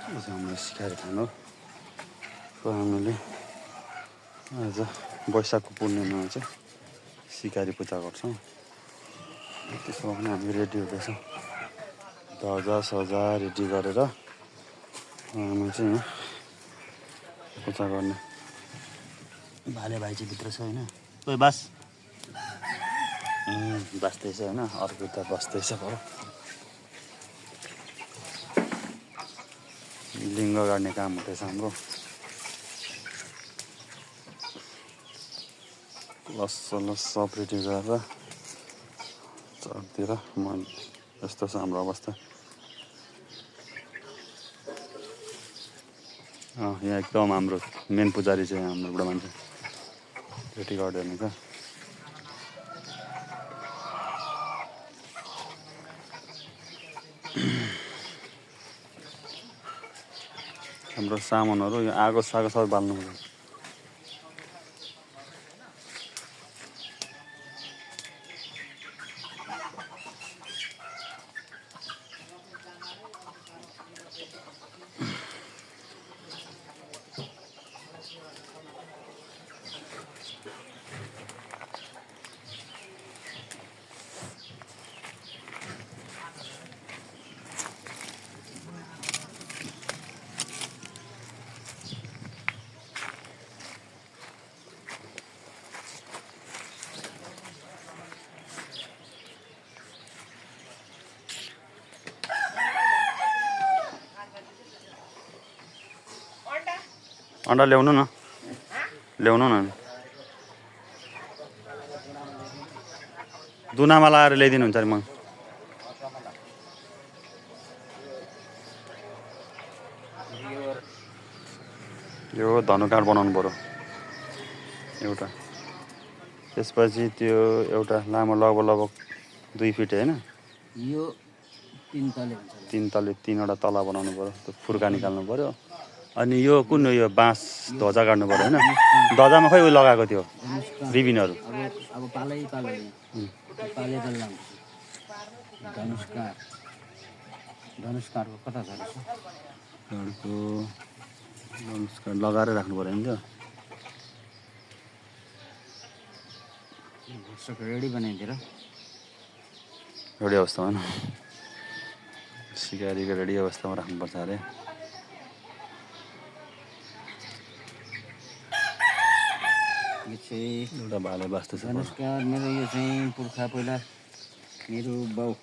हाम्रो सिकारी थान हो हामीले आज वैशाखको पूर्णिमामा चाहिँ सिकारी पूजा गर्छौँ। त्यसमा पनि हामी रेडी हुँदैछौँ। ध्वजा सजा रेडी गरेर हामी चाहिँ पूजा गर्ने। भाले भाइ चाहिँ भित्र छ होइन, ओइ बास बस्दैछ होइन, अर्को त बस्दैछ भयो। लिङ्ग गाड्ने काम हुँदैछ हाम्रो। लस सब रेडी गरेर चर्तिर म यस्तो छ हाम्रो अवस्था। यहाँ एकदम हाम्रो मेन पुजारी चाहिँ हाम्रो बुढा मान्छे रेडी गरिदिने क्या। हाम्रो सामानहरू यो आगो सागो सबै बाल्नु पर्छ। अन्डा ल्याउनु न, ल्याउनु न। दुनामा लगाएर ल्याइदिनु हुन्छ नि। म यो धनुकाँड बनाउनु पर्यो एउटा। त्यसपछि त्यो एउटा लामो लगभग 2 फिट होइन, यो 3 तले हुन्छ। 3 तले 3वटा तला बनाउनु पर्यो। त्यो फुर्का निकाल्नु पर्यो। अनि यो कुन यो बाँस ध्वजा गाड्नु पर्यो होइन। ध्वजामा खै उयो लगाएको थियो रिबिनहरू। अब पालै पालेर लाउँछ। धनुषकारको कता छ? अर्को धनुषकार लगाएर राख्नु पर्यो नि त। रेडी बनाइदिएर रेडी अवस्थामा न सिकारीको रेडी अवस्थामा राख्नुपर्छ अरे। एउटा भाले बाँच्दैछ। नमस्कार, मेरो यो चाहिँ पुर्खा पहिला मेरो बाउ